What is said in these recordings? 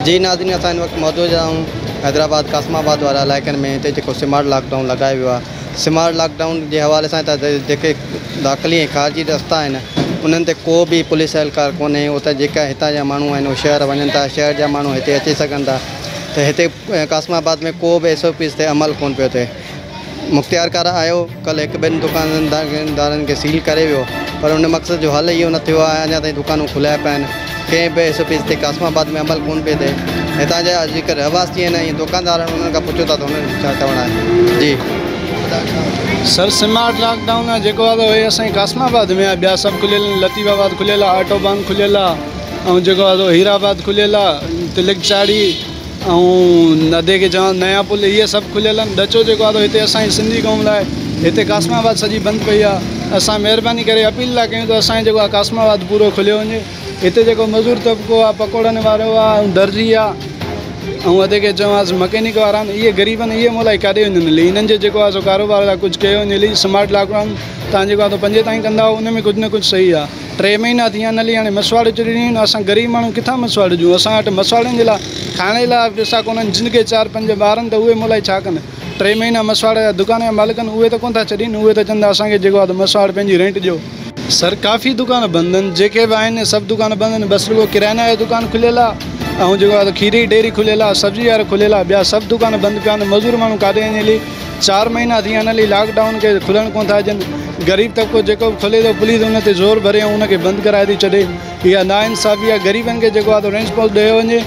جي ناظرين اسان هن وقت موجود آهيون حيدرآباد قاسم آباد وارا علائقن ۾ هتي جيڪو سمارٽ لاڪ ڊائون لڳايو ويو آهي سمارٽ لاڪ ڊائون جي حوالي سان هتان جيڪي داخلي ۽ خارجي رستا آهن انهن تي ڪو به پوليس اهلڪار ڪونهي اتي جيڪا هتان جا ماڻهو آهن اهي شهر وڃن ٿا شهر جا ماڻهو هتي اچي سگهن ٿا ته هتي قاسم آباد ۾ ڪو به ايس او پيز تي عمل ڪونه پيو ٿئي مختيارڪار آيو ڪلهه هڪ ٻن دڪاندارن کي سيل ڪري ويو پر ان مقصد جو حل اهو نه ٿيو آهي اڃا تائين دڪانون کليا پيا آهن ڪنهن به ايس او پيز تي قاسم آباد ۾ عمل ڪونه پيو ٿئي هتان جا جيڪي رهواسي آهن ۽ دڪاندار آهن انهن کان پڇو ٿا ته انهن جو ڇا چوڻ آهي جي. سر سمارٽ لاڪ ڊائون آ جيڪو آ اهي اسان جي قاسم آباد ۾ آ ٻيا سڀ کليل آهن لطيف آباد کليل آ آٽو بان کليل آ ۽ جيڪو آ سو هيرا آباد کليل آ تلڪ چاڙهي ۽ ندي کي چوان نيا پل اهي سڀ کليل آهن ڏچو جيڪو آهي سو هتي اسان جي سنڌي قوم لاء هتي قاسم آباد سڄي بند پئي آهي اسان مهرباني ڪري اپيل ٿا ڪيون ته اسان جو جيڪو آهي قاسم آباد پورو کليو وڃي هتي جيڪو مزور طبقو آهي پڪوڙن وارو آهي ۽ درزي آهي ۽ ادي کي چوانس مڪينڪ وارا آهن اهي غريب آهن اهي مولائي ڪاڏي وڃن هلي هنن جو جيڪو آهي سو ڪاروبار لاء ڪجهه ڪيو وڃي هلي سمارٽ لاڪ ڊائون تان جيڪو آهي سو پنجين تائين ڪندا هئا ان ۾ ڪجهه نه ڪجهه صحيح آهي ٽي مهينا ٿي ويا آهن هلي هاڻي مسواڙ چڙهي رهيون آهن اسان غريب ماڻهو ڪٿان مسواڙ ڏيون اسان وٽ مسواڙن جي لاء کائڻ جي لاء پئسا ڪونهن جن کي چار پنج ٻار آهن ته اهي مولائي ڇا ڪن ٽي مهينا مسواڙ جا دڪان جا مالڪ آهن اهي ته ڪونه ٿا ڇڏين اهي ته چون ٿا اسان کي جيڪو آهي مسواڙ پنهنجي رينٽ ڏيو. سر ڪافي دڪان بند آهن جيڪي به آهن سڀ دڪان بند آهن بس رڳو ڪريانه جو دڪان کليل آهي ۽ جيڪو آهي کير جي ڊيري کليل آهي سبزي وارو کليل آهي ٻيا سڀ دڪان بند پيا آهن مزور ماڻهو ڪاڏي وڃي هلي چار مهينا ٿي ويا آهن هلي لاڪ ڊائون کي کلڻ ڪونه ٿا ڏين غريب طبقو جيڪو به کولي ٿو پوليس ان تي زور ڀري ۽ ان کي بند ڪرائي ٿي ڇڏي اها نا انصافي آهي غريبن کي جيڪو آهي سو ريسپانس ڏيو وڃي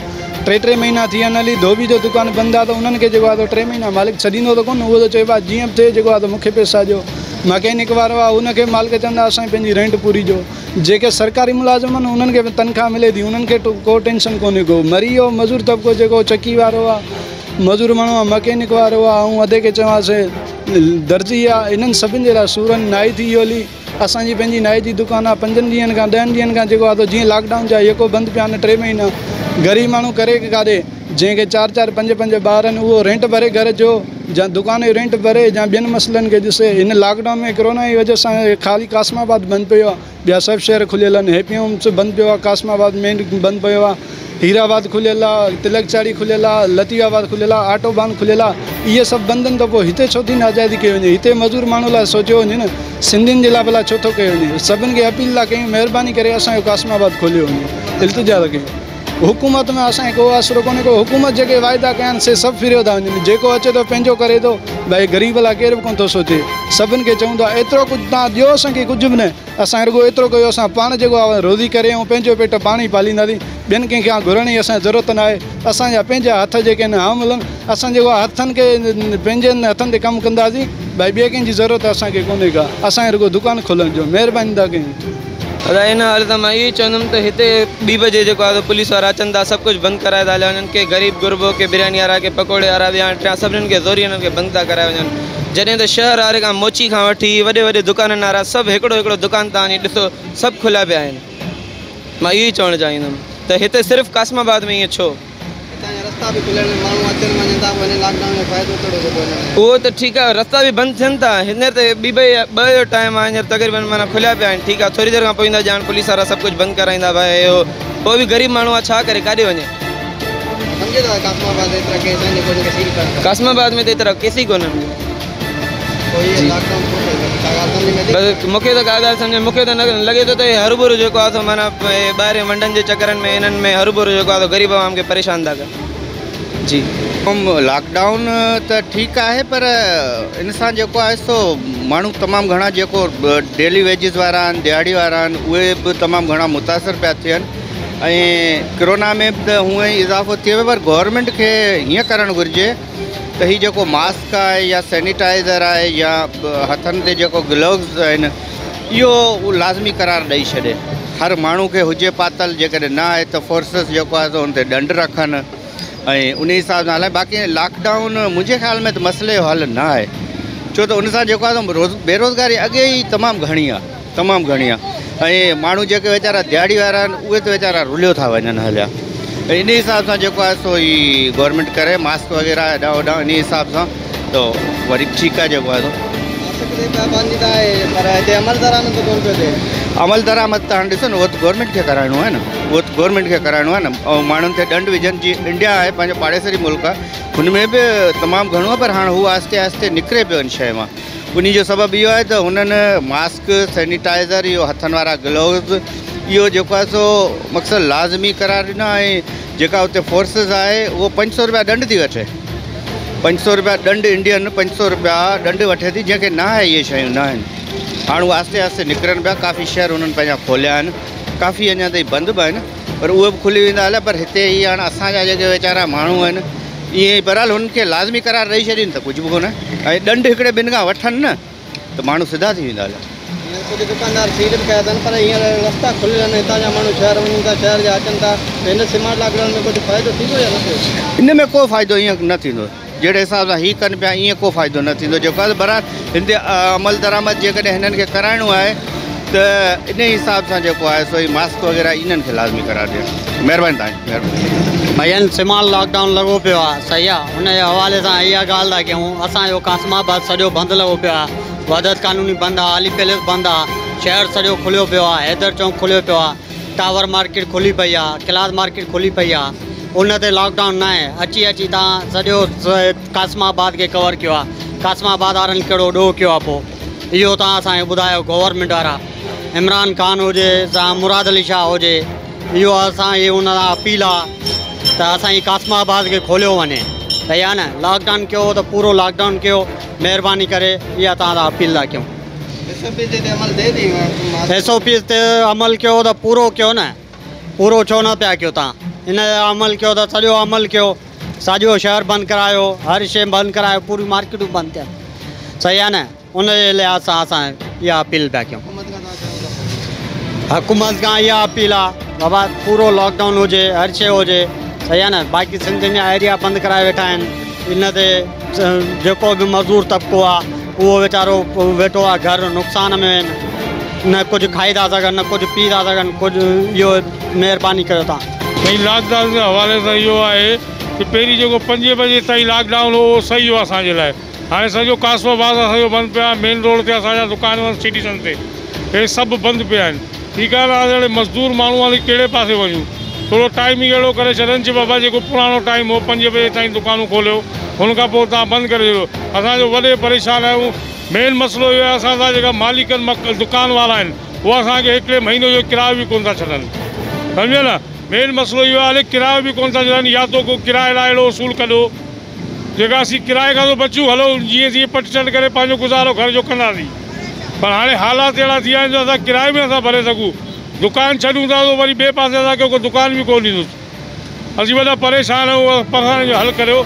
ٽي ٽي مهينا ٿي ويا آهن هلي ڌوٻي جو دڪان بند آهي ته انهن کي جيڪو آهي سو ٽي مهينا مالڪ ڇڏيندو ته ڪونه اهو ته چئبو آهي جيئن به ٿئي جيڪو آهي سو مون کي پئسا ڏيو مڪينڪ وارو آهي ان کي مالڪ چوندا اسان جي پنهنجي رينٽ پوري ڏيو جيڪي سرڪاري ملازم آهن انهن کي به تنخواهه ملي ٿي انهن کي ڪو ٽينشن ڪونهي ڪو مري ويو مزور طبقو جيڪو چڪي وارو آهي مزور ماڻهو آهي مڪينڪ وارو آهي ۽ اڌ کي چوانس درزي آ انهن سڀن جي لاء سورن نائي ٿي ويو هلي اسان جي پنهنجي نائي جي دڪان آ پنجن ڏينهن کان ڏهن ڏينهن کان جيڪو آ سو جيئن لاڪ ڊائون جا يڪو بند پيا آهن ٽي مهينا غريب ماڻهو ڪري ڪاڏي جنهن کي چار چار پنج پنج ٻار آهن اهو رينٽ ڀري گهر جو يا دڪان جو رينٽ ڀري يا ٻين مسئلن کي ڏسي هن لاڪ ڊائون ۾ ڪرونا جي وجه سان خالي قاسم آباد بند پيو آ ٻيا سڀ شهر کليل آهن، هيپي هومز بند پيو آهي، قاسم آباد مين بند پيو آهي، هير آباد کليل آهي، تلڪ چاڙهي کليل آهي، لطيف آباد کليل آهي، آٽو بان کليل آهي، اهي سڀ بند آهن ته پوء هتي ڇو ٿي ناجائزي ڪئي وڃي، هتي مزور ماڻهو لاء سوچيو وڃي نه، سنڌين جي لاء ڀلا ڇو ٿو ڪيو وڃي، سڀن کي اپيل ٿا ڪيون مهرباني ڪري اسان جو قاسم آباد کوليو وڃي، التجا ٿا ڪيون. حڪومت ۾ اسان کي ڪو آسرو ڪونهي ڪو، حڪومت جيڪي واعدا ڪيا آهن سي سڀ ڦريو ٿا وڃن، جيڪو اچي ٿو پنهنجو ڪري ٿو، ڀائي غريب لاء ڪير به ڪونه ٿو سوچي، سڀن کي چئون ٿا ايترو ڪجهه توهان ڏيو اسان کي ڪجهه به نه. اسان رڳو ايترو ڪيو اسان پاڻ جيڪو آهي روزي ڪري ۽ پنهنجو پيٽ پاڻ ئي پالينداسين ٻين ڪنهن کان گهرڻ جي اسان کي ضرورت نه آهي اسان جا پنهنجا هٿ جيڪي آهن حامل آهن اسان جيڪو آهي هٿن کي پنهنجن هٿن تي ڪم ڪنداسين ڀائي ٻئي ڪنهن جي ضرورت اسان کي ڪونهي ڪا اسان کي رڳو دڪان کولڻ ڏيو مهرباني ٿا ڪيون. ادا ان حوالي سان مان اهو ئي چوندم ته هتي ٻي بجي جيڪو آهي سو پوليس وارا اچن ٿا سڀ ڪجهه بند ڪرائي ٿا هليا وڃن ڪي غريب غربو ڪي برياني وارا ڪي پڪوڙي وارا ٻيا ٽيا سڀنين کي زوري هنن کي بند ٿا ڪرائي وڃن. جڏهن ته شهر واري کان موچي کان وٺي وڏي وڏي دڪانن وارا سڀ هڪڙو هڪڙو دڪان تان وڃي ڏسو سڀ کليا پيا آهن مان اهو ئي چوڻ چاهيندم ته هتي صرف قاسم آباد ۾ ائين ڇو؟ هتان جا رستا به کليل آهن ماڻهو اچن وڃن ٿا پوء هن لاڪ ڊائون جو فائدو ڪهڙو ٿو پوي اهو ته ٺيڪ آهي رستا به بند ٿين ٿا هينئر ته ٻي ٻئي ٻه جو ٽائيم آهي هينئر تقريبن معنيٰ کليا پيا آهن ٺيڪ آهي ٿوري دير کان پوء ايندا ڄاڻ پوليس وارا سڀ ڪجهه بند ڪرائيندا ڀائي اهو پوء به غريب ماڻهو آهي ڇا ڪري ڪاڏي وڃي. قاسم آباد ۾ ته ايترا ڪيس ئي ڪونهن. بس مونکي ته ڪا ڳالهه سمجهه مونکي ته لڳي ٿو ته هروڀرو جيڪو آهي سو معنيٰ ٻاهرين ونڊن جي چڪرن ۾ انهن ۾ هروڀرو جيڪو آهي سو غريب عوام کي پريشان ٿا ڪن جي. لاڪ ڊائون ته ٺيڪ آهي پر ان سان جيڪو آهي سو ماڻهو تمام گهڻا جيڪو ڊيلي ويجز وارا آهن دهاڙي وارا آهن اهي به تمام گهڻا متاثر پيا ٿين ۽ ڪرونا ۾ به ته هونئن ئي اضافو ٿئي پيو پر گورنمينٽ کي هيئن ڪرڻ گهرجي ته هي جيڪو ماسڪ آهي يا سينيٽائزر آهي يا هٿن تي جيڪو گلوز آهن اهو لازمي قرار ڏئي ڇڏي هر ماڻهو کي هجي پاتل جيڪڏهن نه آهي ته فورسز جيڪو آهي سو ان تي ڏنڊ رکن ۽ ان حساب سان هلائين باقي لاڪ ڊائون منهنجي خيال ۾ ته مسئلي جو حل نه آهي ڇو ته ان سان جيڪو آهي بيروزگاري اڳي ئي تمام گهڻي آهي تمام گهڻي آهي ۽ ماڻهو جيڪي ويچارا دهاڙي وارا آهن اهي ته ويچارا رليو ٿا وڃن هليا ان حساب سان جيڪو آهي سو هي گورنمينٽ ڪري ماسڪ وغيره هيڏا هوڏا ان حساب سان ته وري ٺيڪ آهي جيڪو آهي سو. ماسڪ تي پابندي ته آهي پر هتي عمل درآمد ته ڪونه پيو ٿئي. عمل درآمد ته هاڻي ڏسو نه اهو ته گورنمينٽ کي ڪرائڻو آهي نه اهو ته گورنمينٽ کي ڪرائڻو آهي نه ۽ ماڻهن تي ڏنڊ وجهن جيئن انڊيا آهي پنهنجو پاڙيسري ملڪ آهي هن ۾ به تمام گهڻو آهي پر هاڻي هو آهستي آهستي نڪري پيو ان شيء مان انهي جو سبب اهو آهي ته هنن ماسڪ سينيٽائزر اهو هٿن وارا گلوز اهو جيڪو آهي سو مقصد لازمي قرار ڏنو آهي ۽ جيڪا اتي فورسز آهي اهو 500 روپيا ڏنڊ ٿي وٺي 500 روپيا ڏنڊ انڊين 500 روپيا ڏنڊ وٺي ٿي جنهن کي نه آهي اهي شيون نه آهن هاڻ اهي آهستي آهستي نڪرن پيا ڪافي شهر انهن پنهنجا کوليا آهن ڪافي اڃا تائين بند به آهن پر اهي به کلي ويندا هليا پر هتي هي هاڻ اسان جا جيڪي ويچارا ماڻهو آهن ائين ئي بهرحال هنن کي لازمي قرار ڏئي ڇڏين ته ڪجهه به ڪونه ۽ ڏنڊ هڪڙي ٻن کان وٺن نه ته ماڻهو سڌا ٿي ويندا هليا. هينئر ڪجهه دڪاندار سيل به ڪيا اٿن پر هينئر رستا کليل آهن هتان جا ماڻهو شهر وڃن ٿا شهر جا اچن ٿا ته هن سمارٽ لاڪ ڊائون ۾ ڪجهه فائدو ٿيندو يا نه ٿيندو؟ ان ۾ ڪو فائدو ائين نه ٿيندو جهڙي حساب سان هي ڪن پيا ائين ڪو فائدو نه ٿيندو جيڪو آهي بهرحال هن تي عمل درآمد جيڪڏهن هنن کي ڪرائڻو آهي ته ان حساب سان جيڪو آهي سو هي ماسڪ وغيره انهن کي لازمي قرار ڏيڻ مهرباني توهان جي مهرباني. ڀائين سمال لاڪ ڊائون لڳو پيو آ صحيح آ ان جي حوالي سان اها ڳالهه ٿا ڪيون اسان جو قاسم آباد سڄو بند لڳو پيو آ وحدت ڪالوني بند آ علي پيلس بند آ شهر سڄو کليو پيو آ حيدر چونڪ کليو پيو آ ٽاور مارڪيٽ کلي پئي آ ڪلاس مارڪيٽ کلي پئي آ ان تي لاڪ ڊائون ناهي اچي اچي تان سڄو قاسم آباد کي ڪور ڪيو آ قاسم آباد وارن ڪهڙو ڏوهه ڪيو آ پو اهو تان اسان کي ٻڌايو گورنمينٽ وارا عمران خان هجي يا مراد علي شاهه هجي اهو اسان جي ان سان اپيل آ ته اسان جي قاسم آباد کي کوليو وڃي صحيح آ نه لاڪ ڊائون ڪيو ته پورو لاڪ ڊائون ڪيو مهرباني ڪري اها توهان سان اپيل ٿا ڪيون. ايس او پيز تي عمل ٿئي ٿي؟ ايس او پيز تي عمل ڪيو ته پورو ڪيو نه پورو ڇو نه پيا ڪيو توهان ان تي عمل ڪيو ته سڄو عمل ڪيو سڄو شهر بند ڪرايو هر شي بند ڪرايو پوريون مارڪيٽون بند ٿين صحيح آ نه ان جي لحاظ سان اسان اها اپيل پيا ڪيون. حڪومت کان اها اپيل آ بابا پورو لاڪ ڊائون هجي هر شي هجي صحيح آ نه باقي سنڌين جا ايريا بند ڪرائي ويٺا آهن ان تي جيڪو به مزدور طبقو آ اهو ويچارو ويٺو آ گهر نقصان ۾ آهن نه ڪجهه کائي ٿا سگهن نه ڪجهه پي ٿا سگهن ڪجهه اهو مهرباني ڪيو تان. سائين لاڪ ڊائون جي حوالي سان اهو آهي ته پهرين جيڪو پنجين بجي تائين لاڪ ڊائون هو اهو صحيح هو اسان جي لاء هاڻي سڄو قاسم آباد اسان جو بند پيو آهي مين روڊ تي اسان جا دڪان آهن سٽيزن تي اهي سڀ بند پيا آهن ٺيڪ آهي نه هاڻي مزدور ماڻهو هاڻي ڪهڙي پاسي وڃون ٿورو ٽائيم ئي اهڙو ڪري ڇڏن چي بابا جيڪو پراڻو ٽائيم هو پنجين بجي تائين دڪانون کوليو هن کان پوء توهان بند ڪري ڇڏيو اسان جو وڏي پريشان آهيون مين مسئلو اهو آهي اسان سان جيڪا مالڪن دڪان وارا آهن اهي اسان کي هڪڙي مهيني جو ڪرايو به ڪونه ٿا ڇڏن سمجهيو نه مين مسئلو اهو آهي ڪرايو به ڪونه ٿا ڇڏن يا تو ڪو ڪرائي لاء اهڙو اصول ڪڍو جيڪا اسين ڪرائي کان ٿو بچون هلو جيئن تيئن پٽ چٽ ڪري پنهنجو گذارو گهر جو ڪنداسين پر هاڻي حالات اهڙا ٿي ويا آهن جو اسان ڪرايو به نٿا ڀري سگهون دڪان ڇڏون ٿا ته وري ٻئي پاسي اسان کي ڪو دڪان به ڪونه ڏيندو اسين وڏا پريشان آهيون پريشاني جو حل ڪريو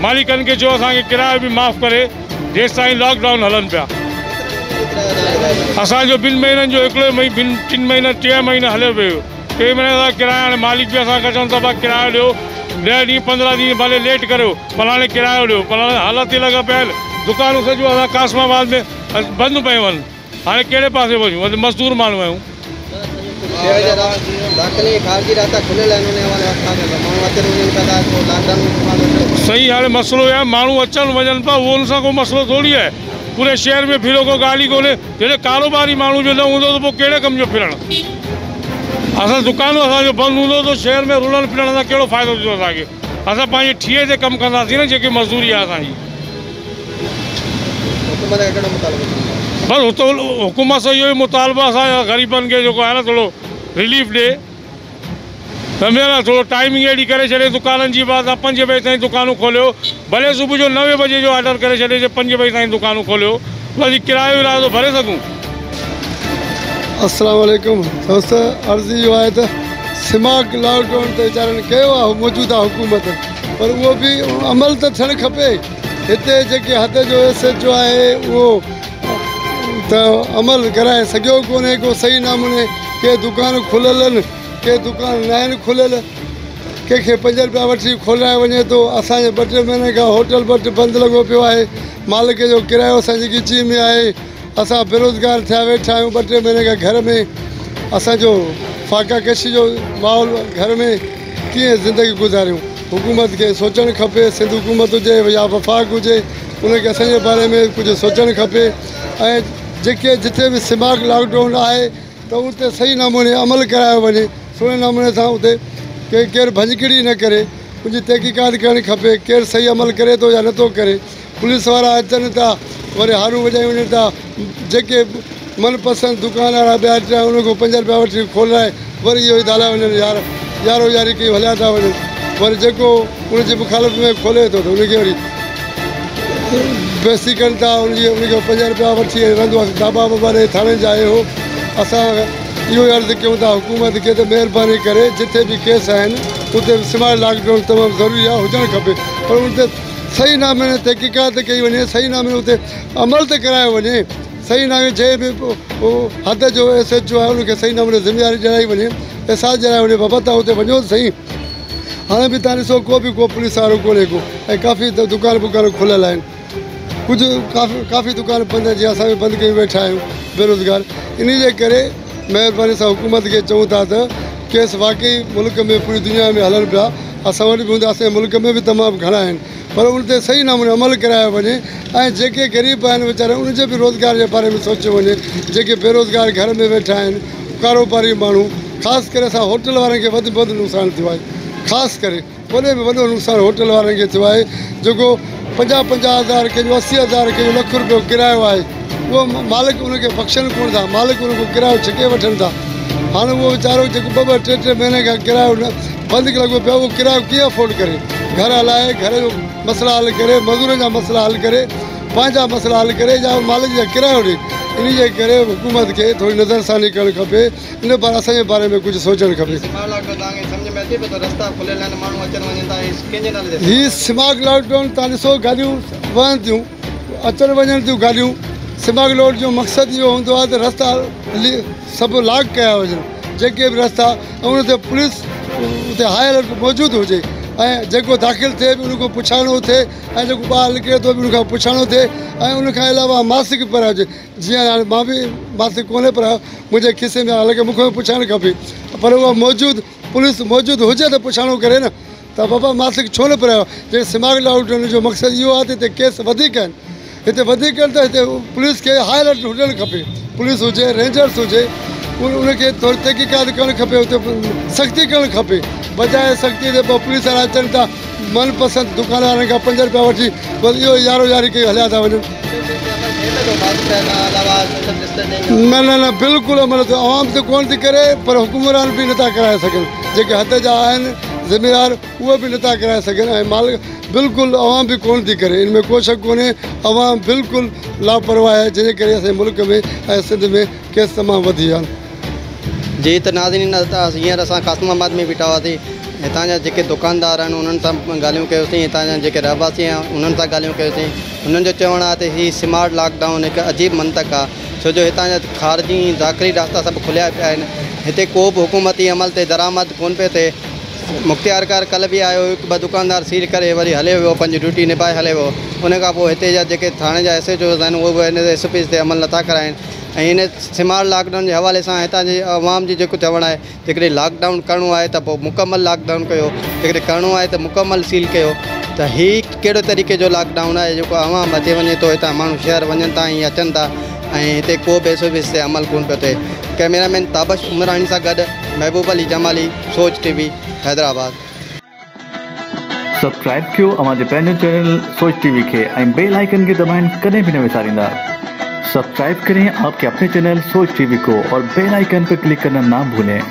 مالڪن کي چئو اسان کي ڪرايو به معاف ڪري جيستائين لاڪ ڊائون هلن پيا اسان جو ٻن مهينن جو هڪڙو ٻن ٽن مهينن ٽي مهينا هليو پيو ٽي مهينا اسان ڪرايو هاڻي مالڪ به اسان کان چون ٿا ڀاء ڪرايو ڏيو ڏهه ڏينهن پندرهن ڏينهن ڀلي ليٽ ڪريو پر هاڻي ڪرايو ڏيو پر هاڻي حالت ئي لڳا پيا آهن دڪانون سڄيون اسان قاسم آباد ۾ بند پيون آهن هاڻي ڪهڙي پاسي وڃون اسين مزدور ماڻهو آهيون. صحيح هاڻي مسئلو اهو آهي ماڻهو اچن وڃن پيا اهو ان سان ڪو مسئلو ٿوري آهي پوري شهر ۾ ڦريو ڪو ڳالهه ئي ڪونهي جڏهن ڪاروباري ماڻهو جو نه هوندو ته پوء ڪهڙي ڪم جو ڦرڻ. اسان دڪان اسان جو بند هوندو ته شهر ۾ رلڻ ڦرڻ سان ڪهڙو فائدو ٿيندو اسان کي اسان پنهنجي ٺيهي تي ڪم ڪنداسين نه جيڪي مزدوري آهي اسان جي. بس حڪومت سان اهو ئي مطالبو اسان غريبن کي جيڪو آهي نه ٿورو رليف ڏي سمجهيو نه ٿورو ٽائمنگ اهڙي ڪري ڇڏي دڪانن جي به اسان پنجين بجي تائين دڪانون کوليو ڀلي صبح جو نوين بجي جو آرڊر ڪري ڇڏي چي پنجين بجي تائين دڪانون کوليو اسين ڪرايو ورايو ٿو ڀري سگهون. السلام عليڪم دوست عرض اهو آهي ته سمارٽ لاڪ ڊائون ته ويچارن ڪيو آهي موجوده حڪومت پر اهو به عمل ته ٿيڻ کپي هتي جيڪي حد جو ايس ايچ او آهي اهو ته عمل ڪرائي سگهيو ڪونهي ڪو صحيح نموني ڪي دڪان کليل آهن ڪي دڪان ناهن کليل ڪنهن کي پنج روپيا وٺي کولرائي وڃي ٿو اسان جي ٻه ٽي مهيني کان هوٽل بٽ بند لڳو پيو آهي مالڪ جو ڪرايو اسان جي ڳچي ۾ آهي اسان بيروزگار ٿيا ويٺا آهيون ٻه ٽي مهيني کان گهر ۾ اسان جو فاقا ڪشي جو ماحول گهر ۾ ڪيئن زندگي گذاريون حڪومت کي سوچڻ کپي سنڌ حڪومت هجي يا وفاق هجي ان کي اسان جي باري ۾ ڪجهه سوچڻ کپي ۽ جيڪي جتي به سمارٽ لاڪ ڊائون آهي त उते सही नमूने अमल करायो वञे, सुहिणे नमूने सां उते केरु भञकड़ी न करे, उनजी तहक़ीक़ात करणु खपे, केरु सही अमल करे थो या नथो करे। पुलिस वारा अचनि था वरी हारू वॼाई वञनि था, जेके मनपसंद दुकान वारा ॿिया टियाँ उन खां 5 रुपया वठी खोलाए वरी इहो ई था हलाए वञनि, यार यारो यारी कई हलिया था वञनि। वरी जेको उनजी मुखालिफ़ में खोले थो त उनखे वरी बेइज़ती कनि था, उनजी उनखे 5 रुपया वठी रहंदो आहे, दाबा वाबा ॾेई थाणे जा आयो। असां इहो अर्ज़ु कयूं था हुकूमत खे त महिरबानी करे जिथे बि केस आहिनि उते स्मार्ट लॉकडाउन तमामु ज़रूरी आहे, हुजणु खपे, पर उन ते सही नमूने तहक़ीक़ात कई वञे, सही नमूने उते अमल त करायो वञे, सही नमूने जंहिं बि हद जो SHO आहे उनखे सही नमूने ज़िम्मेदारी ॾियारी वञे, अहसासु ॾियारायो वञे, बाबा तव्हां उते वञो सही। हाणे बि तव्हां ॾिसो को बि को पुलिस वारो कोन्हे को, ऐं काफ़ी दुकान वुकान खुलियल आहिनि, कुझु काफ़ी काफ़ी दुकान बंदि आहिनि, जीअं असां बि बंदि कयूं वेठा आहियूं बेरोज़गार। इन जे करे महिरबानी सां हुकूमत खे चऊं था त केस वाकई मुल्क में पूरी दुनिया में हलनि पिया, असां वटि बि हूंदा, असांजे मुल्क में बि तमामु घणा आहिनि, पर उन ते सही नमूने अमल करायो वञे ऐं जेके ग़रीब आहिनि वीचारा उनजे बि रोज़गार जे बारे में सोचियो वञे, जेके बेरोज़गार घर में वेठा आहिनि, कारोबारी माण्हू, ख़ासि करे असां होटल वारनि खे वधि में वधि नुक़सानु थियो आहे, ख़ासि करे वॾे में वॾो नुक़सानु होटल वारनि खे थियो आहे, जेको 50-50 हज़ार कंहिंजो 80 हज़ार कंहिंजो लख रुपयो किरायो आहे, उहो मालिक उनखे बख़्शनि कोन था, मालिक उनखां किरायो छिके वठनि था। हाणे उहो वीचारो जेको 2-2, 3-3 महीने खां किरायो न बंदि लॻो पियो, उहो किरायो कीअं अफोर्ड करे, घर हलाए, घर जो मसइला हल करे, मज़दूरनि जा मसइला हल करे, पंहिंजा मसइला हल करे या मालिक जा किरायो ॾिए। इन जे करे हुकूमत खे थोरी नज़रसानी करणु खपे, इन बारे असांजे बारे में कुझु सोचणु खपे। हीउ स्मार्ट लॉकडाउन तव्हां ॾिसो गाॾियूं वहनि थियूं, अचनि वञनि थियूं गाॾियूं। स्मार्ट लॉकडाउन जो मक़सदु इहो हूंदो आहे त रस्ता सभु लॉक कया वञनि, जेके बि रस्ता, ऐं उन ते पुलिस उते हाई अलर्ट मौजूदु हुजे, ऐं जेको दाख़िल थिए बि उनखां पुछाणो थिए, ऐं जेको ॿाहिरि निकिरे थो बि उनखां पुछाणो थिए, ऐं उनखां अलावा मास्क पहिरायो हुजे। जीअं हाणे मां बि मास्क कोन्हे पहिरायो, मुंहिंजे खिसे में हालांकि मूंखे पुछणु खपे, पर उहा मौजूदु पुलिस मौजूदु हुजे त पुछाणो करे न त बाबा मास्क छो न पहिरायो। जे स्मार्ट लॉकडाउन जो मक़सदु इहो आहे त हिते केस वधीक आहिनि, हिते वधीक आहिनि त हिते पुलिस खे हाई अलर्ट हुजणु खपे, पुलिस हुजे, रेंजर्स हुजे, उनखे थोरी तहक़ीक़ात करणु खपे, उते सख़्ती करणु खपे, बजाए सख़्ती ते पोइ पुलिस वारा अचनि था मनपसंद दुकान वारनि खां 5 रुपया वठी बसि इहो यारो यारी कई हलिया था वञनि। न न न बिल्कुलु अमल थियो, आवाम त कोन थी करे, पर हुकुमरान बि नथा कराए सघनि, जेके हद जा आहिनि ज़िम्मेदार उहे बि नथा कराए सघनि, ऐं मालिक बिल्कुलु आवाम बि कोन थी करे, इन में को शक कोन्हे, आवाम बिल्कुलु लापरवाह आहे, जंहिंजे करे असांजे मुल्क में ऐं सिंध में केस तमामु वधी विया आहिनि। जी त नाज़रीन, हींअर असां कासिमाबाद में बीठा हुआसीं, हितां जा जेके दुकानदार आहिनि उन्हनि सां ॻाल्हियूं कयोसीं, हितां जा जेके रहवासी आहिनि उन्हनि सां ॻाल्हियूं कयोसीं। हुननि जो चवणु आहे त हीउ स्मार्ट लॉकडाउन हिकु अजीब मंतक आहे, छो जो हितां जा ख़ारिजी दाख़िली रास्ता सभु खुलिया पिया आहिनि, हिते को बि हुकूमती अमल ते दरामद कोन पियो थिए। मुख़्तियारकार कल्ह बि आयो, हिकु ॿ दुकानदार सील करे वरी हले वियो, पंहिंजी ड्यूटी निभाए हले वियो। उन खां पोइ हिते जा जेके थाणे जा SHOs आहिनि उहे बि हिन SOPs ते अमल नथा कराइनि, ऐं हिन स्मार्ट लॉकडाउन जे हवाले सां हितां जे आवाम जो जेको चवणु आहे, जेकॾहिं लॉकडाउन करिणो आहे त पोइ मुकमल लॉकडाउन कयो, जेकॾहिं करिणो आहे त मुकमल सील कयो। त हीउ कहिड़ो तरीक़े जो लॉकडाउन आहे जेको आवाम अचे वञे थो, हितां माण्हू शहर वञनि था ऐं अचनि था, ऐं हिते को बि SOPs ते अमल कोन पियो थिए। कैमरामैन ताबश उमरानी सां गॾु महबूब अली जमाली, सोच TV, Hyderabad. Subscribe कयो अव्हांजे पंहिंजो चैनल सोच टीवी खे ऐं बेल आइकन खे दॿाइण कॾहिं बि न विसारींदा। सब्सक्राइब करें आपके अपने चैनल सोच टीवी को और बेल आइकन पर क्लिक करना ना भूलें।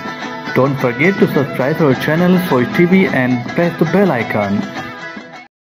Don't forget to subscribe our channel Soch TV and press the bell icon.